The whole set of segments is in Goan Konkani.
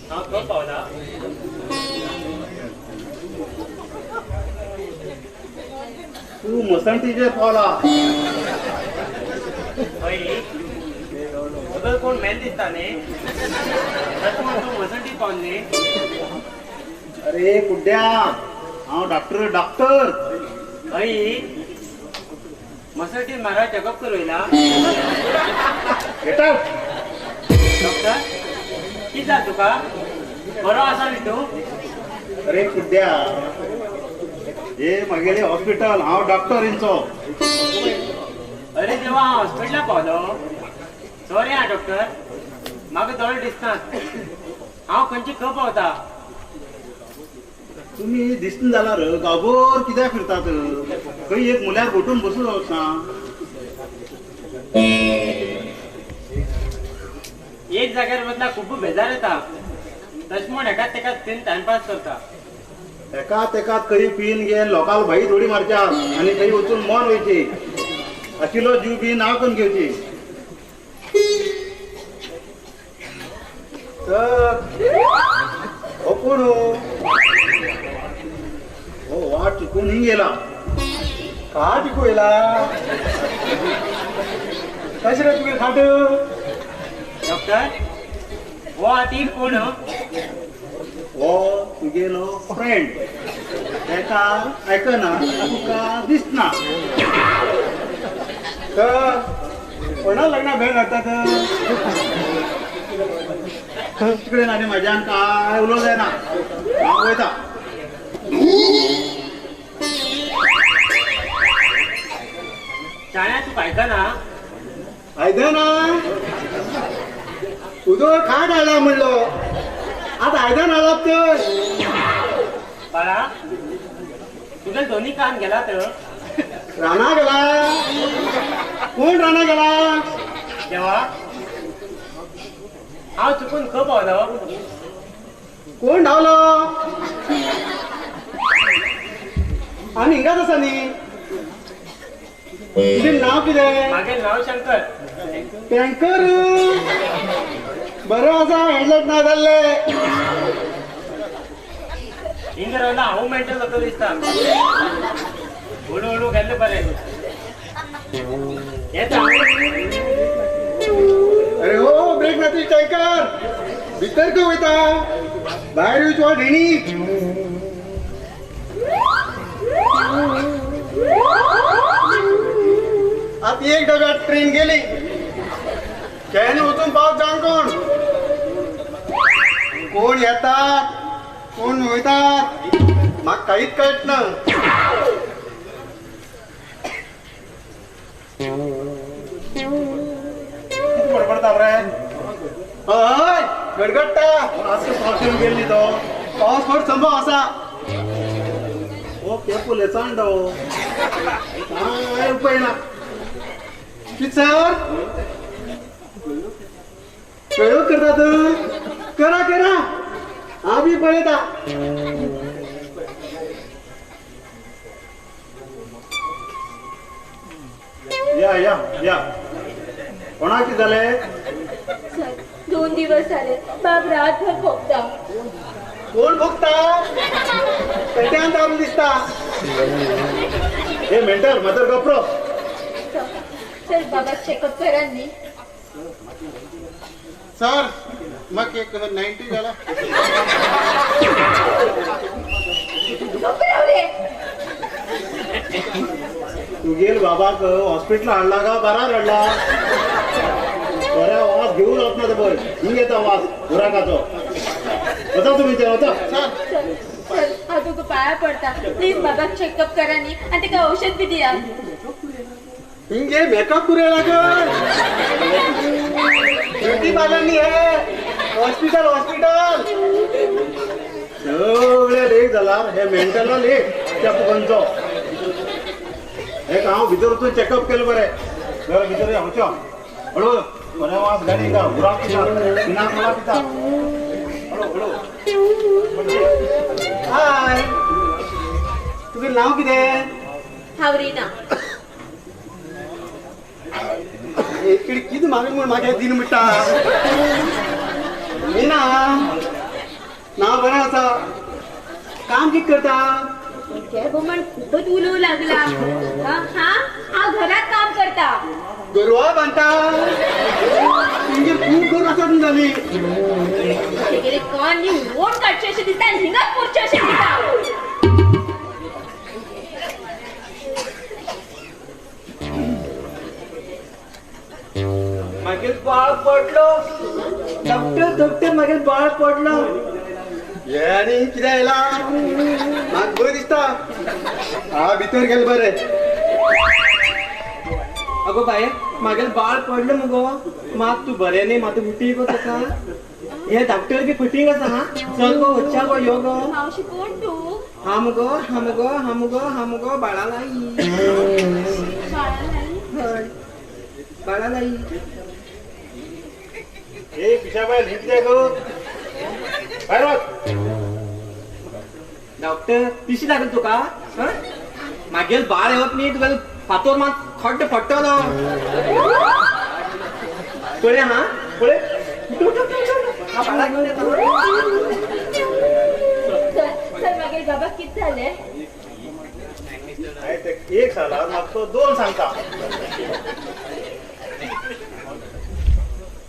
हांव खंय पावला? तूं मसणटीचेर पावला. हय, अगर कोण मेल दिसता न्ही, तशें म्हण तूं मसणटीत पावल न्ही. अरे कुड्ड्या, हांव डॉक्टर डॉक्टर. हय, मसणटीत म्हारा चॅकअप करूं. Get out. Doctor, कितें जालें तुका? बरो आसा न्ही तूं? अरे कुड्ड्या, हे म्हगेलें हॉस्पिटल, हांव डॉक्टर हिंचो. अरे देवा, हांव हॉस्पिटलाक पावलो. सॉरी आं डॉक्टर, म्हाका दोळे दिसनात. हांव खंयची खंय पावता? तुमी दिसना जाल्यार गांवभर कित्याक फिरतात? खंय एक मुल्यार घोटून बसून वचना. एक जाग्यार बसला खूब बेजार येता, तशें म्हण एकाच तेकाच पिवन टायमपास करता. एकाच एकाच खंय पिवन घेवन लोकांक भाई उडी मारच्या आनी खंय वचून मन वयची, आशिल्लो जीव बी ना करून घेवची. सर, हो कोण? हो वाट चुकून हिंग गेला. का चिकू येला? कशें रे तुगे खाट? डॉक्टर, हो आती कोण? हो तुगेलो फ्रेंड. तेका आयकना, तुका दिसना. तर कोणा लग्ना भेट घालतात? तिकडे आनी म्हज्यान काय उलोवंक जायना, हांव वयता. शाण्या, तुका आयकना? आयदना उदो खाट हाडला म्हणलो, आतां आयदन हाडप तर. बाळा, तुगे दोन्ही कान गेला तर? राणा गेला. कोण राणा गेला? देवा, हांव चुकून खंय पावलो? कोण धांवलो? आनी हिंगाच आसा न्ही. तुजें नांव कितें? म्हागेलें नांव शंकर. टँकर बरें आसा, हेडलायट ना जाल्ले. हिंग रावला हांव मेंटल जाता दिसता. हळू हळू गेल्लें बरें. येता. अरे हो, ब्रेक ना तुजी टँकर. भितर खंय वयता? भायर येवची वाट हिणी. आतां एक डब्यात ट्रेन गेली, केन्ना वचून पावत जाण कोण. कोण येतात कोण वयतात म्हाका कांयच कळट ना. कितें बडबडटा रे? हय, गडगडटा. आज पावस येवन गेली न्ही तो. पावस फट संभव आसा. हो केपूल चांडो, काय उपाय ना. कितें सर, प्रयोग करतात? करा करा, हांव बी पळयता. या या या, कोणाक कितें जालें? सर, 2 दिवस जाले बाब रातभर खोकता. कोण भोगता? पेट्यान दारू दिसता. हे मेंटल मदर गप्रो. सर, बाबा चेकअप करा न्ही. सर, म्हाका एक 90 जाला. तुगेल बाबाक हॉस्पिटल हाडला का बरा रडला? बऱ्या वास घेऊन वतना ते पळय, हिंग येता वास बुराकाचो. वता तुमी ते, वता. सर सर, हांव तुका पांया पडटा, प्लीज बाबाक चेकअप करा न्ही आनी ताका औषध बी दिया. हिंगे मेकअप करूया लागल. ब्युटी पार्लर न्ही हे, हॉस्पिटल हॉस्पिटल. सगळे लेक जाला हे मेंटला लेक त्या फुकांचो. एक हांव भितर वचून चॅकअप केलं बरें. बरें भितर या, वचो हळू. बरें वास गाडी हिंगा बुराक पिता, पिनाक मला पिता. हळू हळू. हाय, तुजें नांव कितें? हांव रिना. एक किडी कितें मागीर म्हूण म्हाका दिन म्हणटा मीना नांव बरें आसा काम कितें करता ते बोमण खूपच उलोवं लागला हा हांव घरात काम करता गोरवां बांदता तुमगेर खूब गोरवां आसात जाली तेगेले कान न्ही ओट काडचे अशें दिसता आनी हिंगाच पुरचें अशें दिसता मागीर बाळ पडलो डॉक्टर डॉक्टर मागीर बाळ पडलो हे आनी कितें आयला म्हाका बरें दिसता हा भितर गेलें बरें अगो बाये मागीर बाळ पडलो मुगो मात तूं बरें न्ही मात उठी गो ताका हे डॉक्टर बी फटींग आसा हा चल गो वच्चा गो यो गो मावशी कोण तूं हा मुगो हा मुगो हा मुगो हा मुगो बाळा लाई बाळा लाई हय बाळा लाई ए पिशाबाई ही कितें करू भायर वच डॉक्टर पिशी लागल तुका मागेल बाळ येवप न्ही तुका फातोर मात खड्ड पडटलो पळय हा पळय बाळा घेवन येता सर मागीर बाबा कितें जालें एक सालार म्हाका दोन सांगता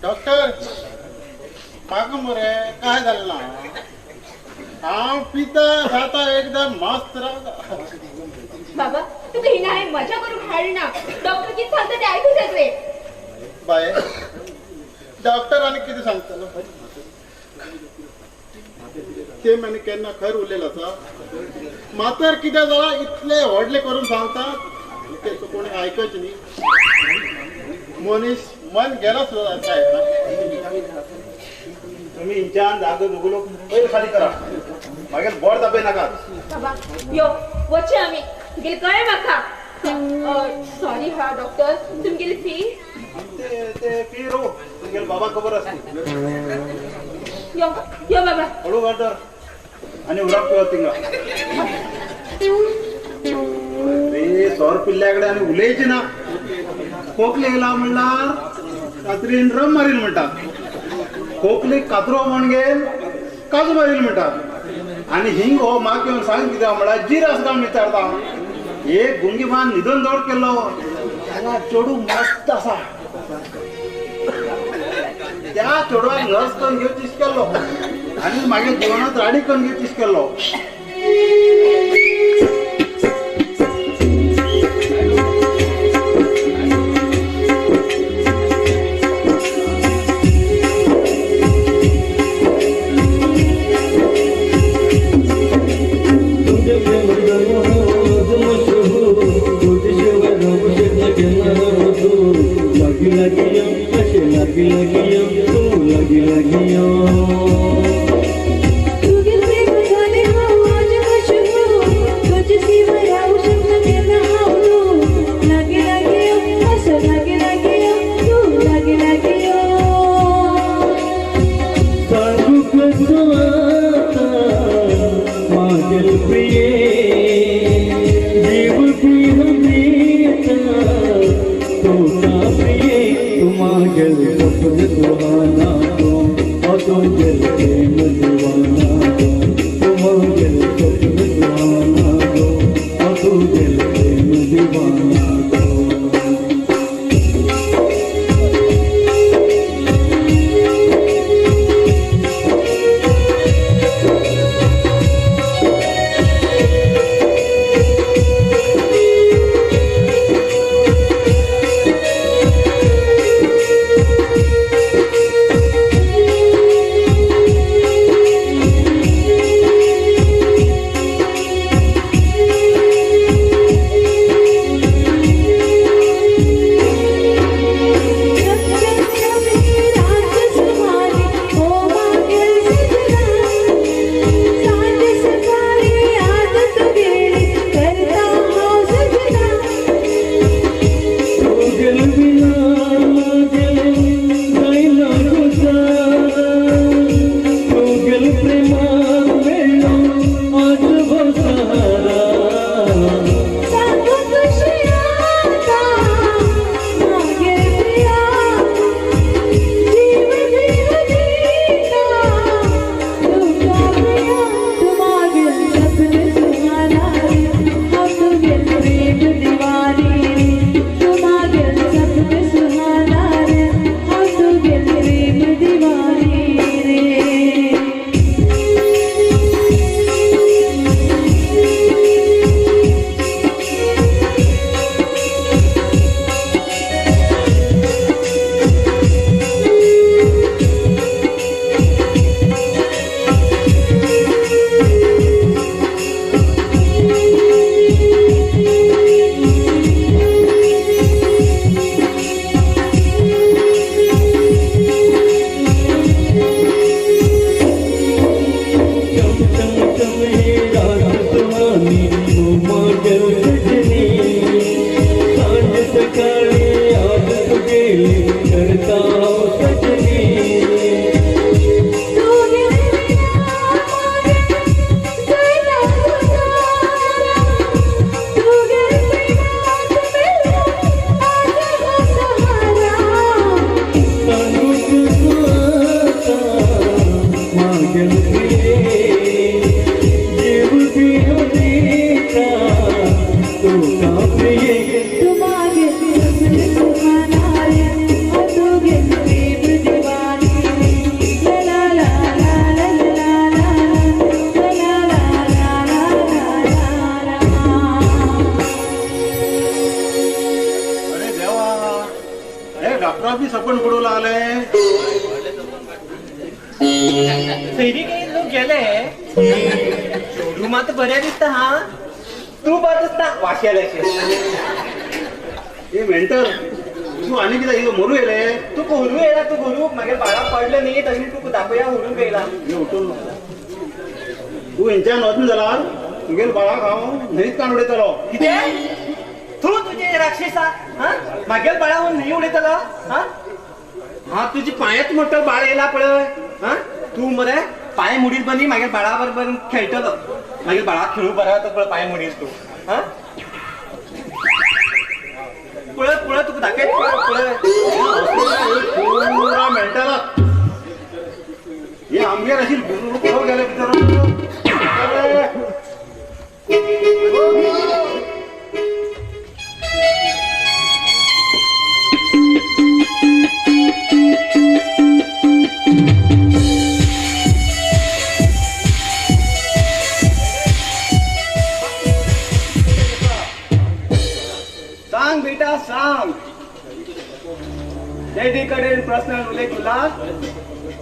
डॉक्टर म्हाका मरे काय जालें ना हांव पिता खाता एकदम मस्त रावता बाबा तुका हिंगा हांवें मजा करूंक हाडना डॉक्टर कितें सांगता तें आयकू सगळें बाये डॉक्टर आनी कितें सांगतलो ते आनी केन्ना खर उरलेलो आसा मातर कितें जालां इतलें व्हडलें करून सांगता तें कोणी आयकच न्ही मनीस मन गेलो सुद्दां आयकना तुम्ही हिंच्यान जागो बघलो पयर खाली करा मागीर बोट दाबय नाका बाबा यो वचचे आमी तुगेलें कळ्ळें म्हाका सॉरी हा डॉक्टर तुमगेली फी ते ते फी रो तुमगेले बाबा खबर आसली यो यो बाबा हळू गाडर आनी उराक पिवत थिंगा रे सोर पिल्ल्या कडेन आनी उलयची ना खोकले येयला म्हणल्यार रात्रीन रम मारील म्हणटा खोकले कातरो म्हण घेन काजू मारील म्हणटा आनी हिंग हो म्हाका येवन सांग कितें म्हणल्यार जीर आसा काय विचारता एक गुंगी मान न्हिदून दौड केल्लो जाल्यार चेडूं मस्त आसा त्या चेडवाक नर्स करून घेवन तीस केल्लो आनी मागीर जिवनांत राडी करून घेवन तीस केल्लो करता सजनी सपन पडू लागले सैरी लोक गेले चेडू मात बरें दिसता हा तूं बरें दिसता वाशेल हे मेंटल तूं आनी कितें मरू येयले तुका व्हरूं येयला तूं व्हरूं मागीर बाळा पडलें न्ही तशें तुका दाखोवया व्हरूंक येयला उठून तूं हेंच्यान वचना जाल्यार तुगेल बाळाक हांव न्हंयत काण उडयतलो कितें तूं तुजे राक्षसा हा मागेल बाळा न्हंय उडयतलो हा हा तुजी पांयच मोठो बाळ येयला पळय हा तूं मरे पांय मुडील बनी मागीर बाळा बरोबर खेळटलो मागीर बाळा खेळू बरो वता पळय पांय मुडील तूं हा पळय पळय तुका दाखयत पळय पळय पुरा मेंटला हे आमगेर अशी पळोवंक गेले भितर सांग बेटा सांग डॅडी कडेन प्रस्न उलय तुला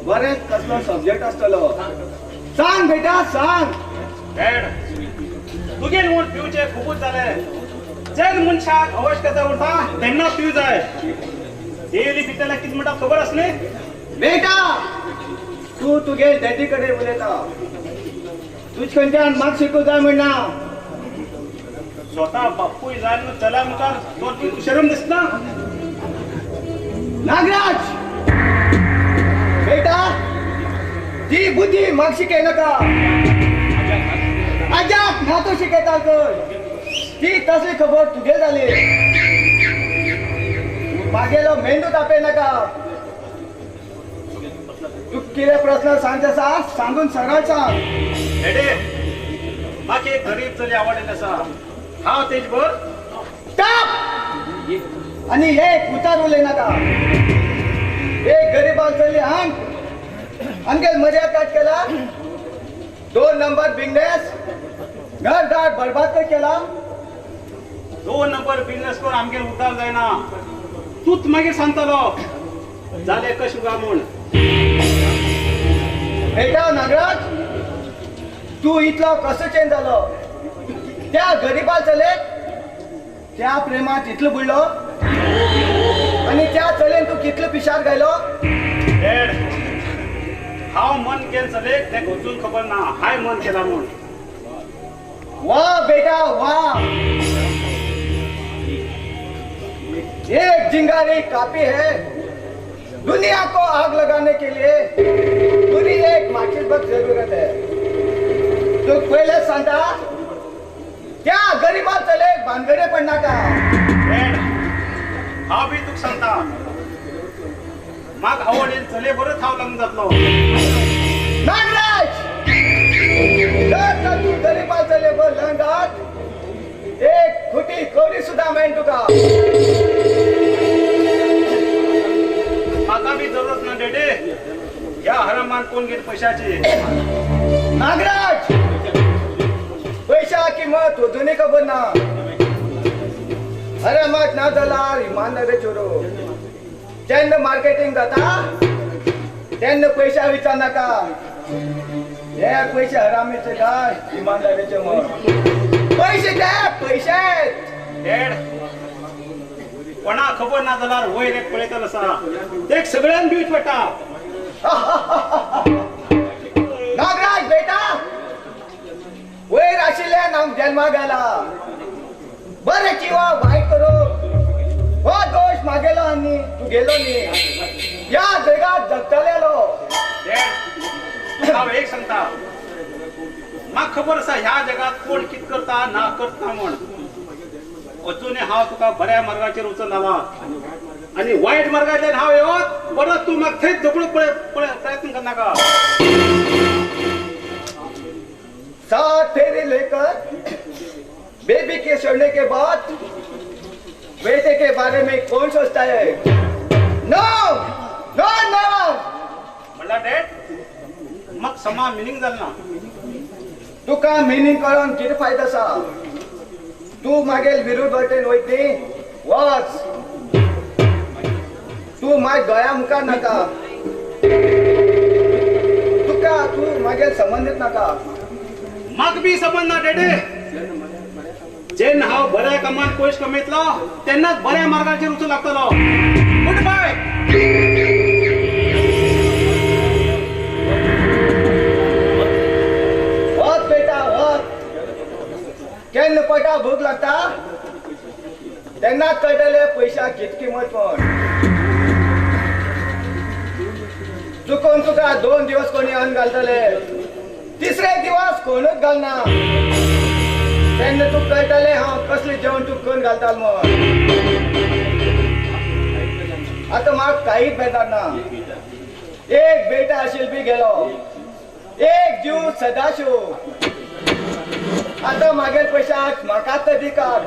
बरेच कसलो सब्जेक्ट आसतलो सांग बेटा सांग डॅड तुगेल म्हूण पिवचे खुबूच जाले जेन मनशाक आवश्यकता उरता तेन्ना पिव जाय डेली पितल्याक कितें म्हणटा खबर आसली बेटा तूं तुगे डॅडी कडेन उलयता तुज खंयच्यान म्हाका शिकूं जाय म्हणना स्वता बापूय जाय न्हू चल्या मुखार तो शरम दिसना नागराज बेटा ती बुद्धी म्हाका शिकय नाका आज्याक ना तूं शिकयता कर ती तसली खबर तुगे जाली मागेलो मेंदू तापय नाका तूं कितें प्रस्न सांगचे आसा सांगून सरळ सांग डॅडी म्हाका एक गरीब चली आवडलेली आसा हांव तेज बर स्टॉप आनी एक उतार उलय नाका एक गरीबाक चली हांग आमगेल मर्याद काट केला 2 नंबर बिजनेस घरदार बरबाद केला 2 नंबर बिजनेस करून आमगेर उद्धार जायना तूच मागीर सांगतलो जाले कशें काय म्हूण बेटा नागराज तूं इतलो कसो चेंज जालो त्या गरीबा चलेक त्या प्रेमात इतलो बुडलो आनी त्या चलेन तूं कितलो पिशार घायलो डॅड हांव मन केलें चलेक तें अजून खबर ना हाय मन केला म्हूण वा बेटा वा एक जिंगारी काफी है दुनिया को आग लगाने के लिए पूरी एक माचिस बस जरूरत है तो पहले सांगता त्या गरीबा चले भानगडे पण नाका डॅड हांव बी तुका सांगता म्हाका आवडेल चले बरोच हांव लग्न जातलो नागराज जर तू गरीबा चले बर लग्न जात एक खुटी कवडी सुद्धा मेळन तुका म्हाका बी जरूरत ना डॅडी ह्या हरामान कोण घेत पैशाची नागराज पैसा किंमत अजूनही खबर ना हरामात ना जाल्यार इमानदारी चोरो जेन्ना मार्केटिंग जाता तेन्ना पैसा विचार नाका हे पैसे हरामीचे काय इमानदारीचे म्हण पैसे ते पैसे डॅड कोणा खबर ना जाल्यार वयर एक पळयतलो आसा ते सगळ्यांक दिवच पडटा नागराज बेटा वयर आशिल्ल्यान हांव जल्माक आयला बरें किंवा वायट करूंक हो दोश मागेलो आनी तू गेलो न्ही ह्या जगात जगतलेलो. हांव एक सांगता, म्हाका खबर आसा ह्या जगात कोण कित करता ना करता म्हण. अजूनय हांव तुका बऱ्या मार्गाचेर वचून आला आनी वायट मार्गांतल्यान हांव येवत परत तूं म्हाका थंयच धोकडूंक प्रयत्न करनाका. सात फेरे लेकर बेबी के छोड़ने के बाद बेटे के बारे में कौन सोचता है? No no no. म्हणला डॅड मग समा मिनिंग जाल ना. तुका मिनिंग कळोन कितें फायदो आसा? तूं मागेल विरुद्ध वाटेन वयत न्ही, वच. तूं मागीर दोळ्या मुखार नाका, तुका तूं मागेल संबंदीत नाका. म्हाका बी संबंद ना डॅडी. जेन्ना हांव बऱ्या कामान पयस कमयतलो तेन्नाच बऱ्या मार्गाचेर वचूंक लागतलो. Good bye. वच बेटा वच. केन्ना पोटा भूक लागता तेन्नाच कळटले पयशा कित किंमत म्हण. चुकोन तुका 2 दिवस कोणी अन्न घालतले, तिसरे दिवस कोणूच घालना. तेन्ना तुका कळटले हांव कसलें जेवण तुका करून घालतालो म्हण. आतां म्हाका कांयच बेजार ना. एक बेटा आशिल्लो बी गेलो, एक जीव सदाशिव. आतां मागेल पयशाक म्हाकाच अधिकार.